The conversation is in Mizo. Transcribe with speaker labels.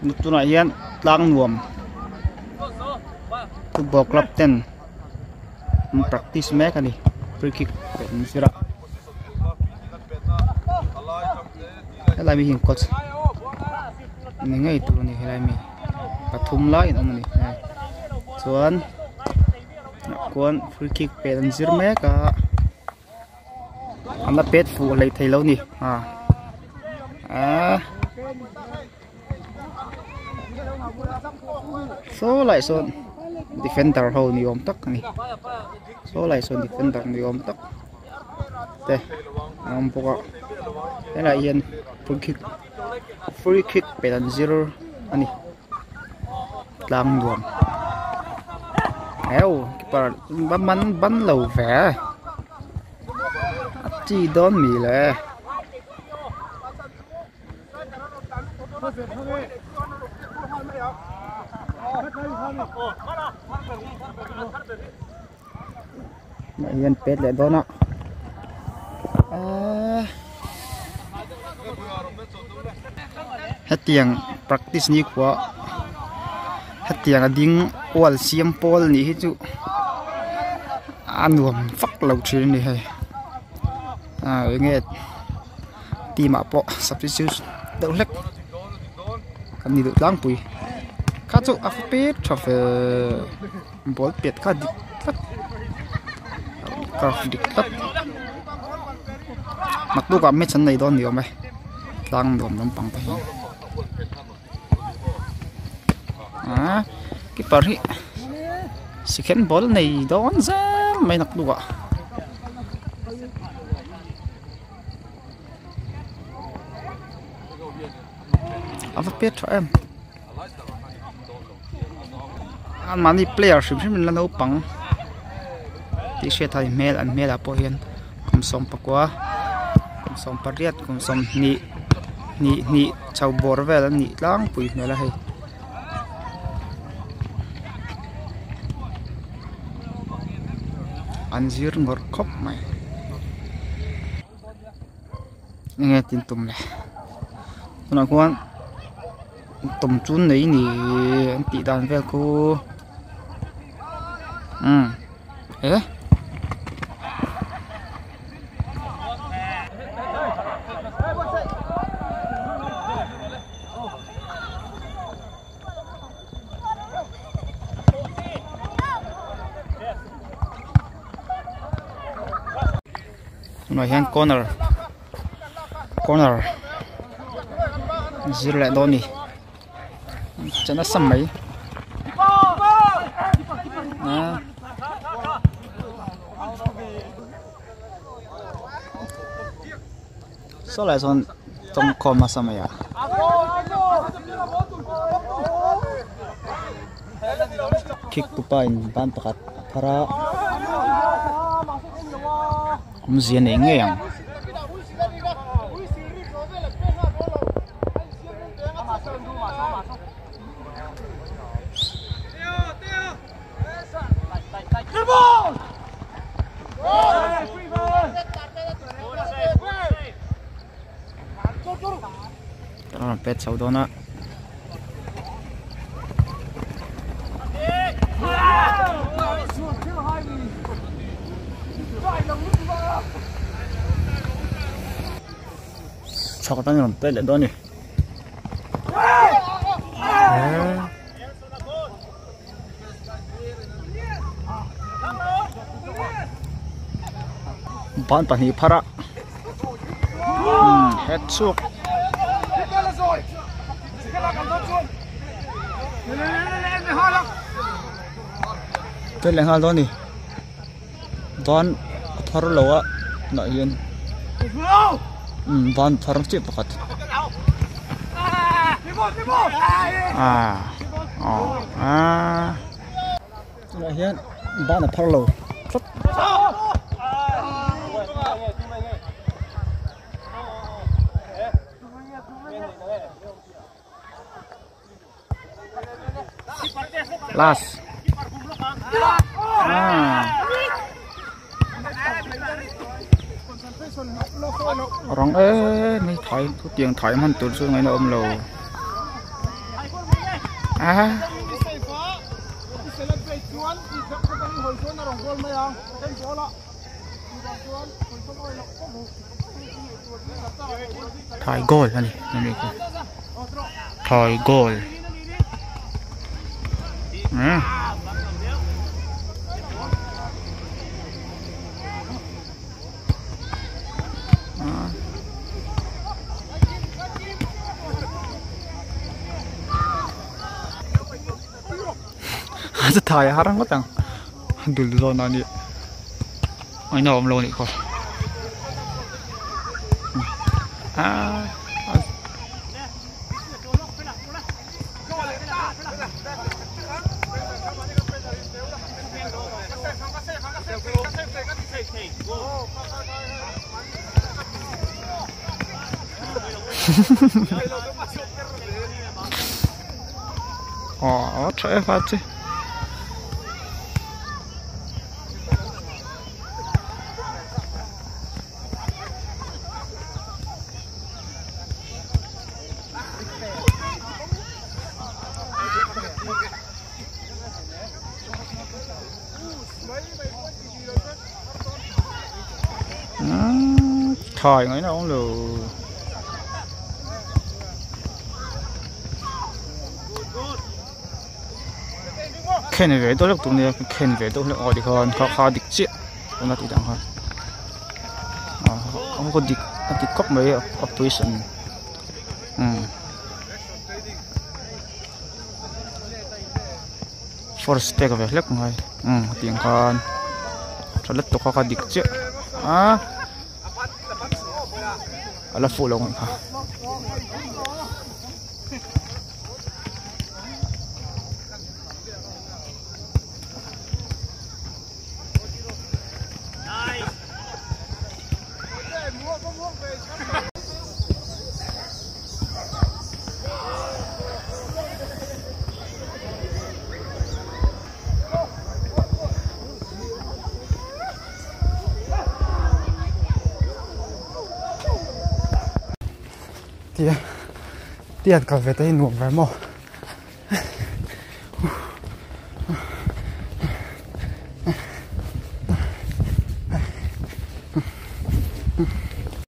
Speaker 1: Tunah hian tlang nuam football club ten an practice mek a ni free kick pet an zir a helai mi hi coach ni ngei tur a ni helai mi pathum lai an awm a ni chuan khuan free kick pet an zir mek a. An la pet fuh hlei thei lo ni a ah saw lai sawn defender ho ni awm tak a ni saw lai sawn defender ni awm tak te a awm bawk a helaiah hian free kick free kick pet an zir a ni. Tlang nuam heu keeper va man ban lo ve a chi dawn mi le ah hian pet leh dawn a ahh hetiang practice ni khua hetiang a ding wall siam pawl nih hi chu a nuam vak lo thin a ni hei ah enge team ah pawh substitute deuh hlek kan ni duh tlangpui kha chu a pet tha ve. Ball pet kha dik tlat curve dik tlat naktuk ah match an nei dawn ni awm e tlang nuam lampang te hian ah keeper hi second ball nei dawn zel mai naktuk ah. A va pet tha em. Mahni player hrim hrim in la naupang tih hriat a hmel an hmelah pawh hian kum sawm pakua kum sawm pariat kum sawm hnih hnih hnih chho bawr vel an nih tlangpui hmel a hei. An zir ngawrh khawp mai enge tin tum le tunah khuan. Tawm chu nei ni an tih dan vel khu umm he tunah hian corner corner zir leh dawn a ni che nasa mai ah saw lai sawn tawngkhawm nasa mai a kick tupa in ban pakhat a phar a. Awmzia nei ngei ang. Rawn pet chho dawn a. Chhak atangin rawn pet leh dawn a ni. Ban pahnih phar a het chhuak tel leh nghal dawn a ni ban a phar lo a tunah hian ban phar chiah pakhat ah aw ah tunah hian ban a phar lo tlat. Last. Ah. Rang e mai thai thu tiang thai hman tur chu ngaihna awm lo. Ah. Thai goal ani Thai goal. Hmm. A thai a har ngawt ang dul zawn a nia a ina awm lo a nih khaw ah. Aw tha e kha che. Thai ngai na awm lo. Khen ve deuh hlek tur nia khen ve deuh hlek aw tikhan kha kha dik chiah tuna tih dan khan a dik a dik khawp mai a position umm. Force pek ve hlek ngai umm tiang khan tha lutuk a ka dik chiah a a la fuh lo ang kha. Tia tian kal ve te hi nuam ve maw.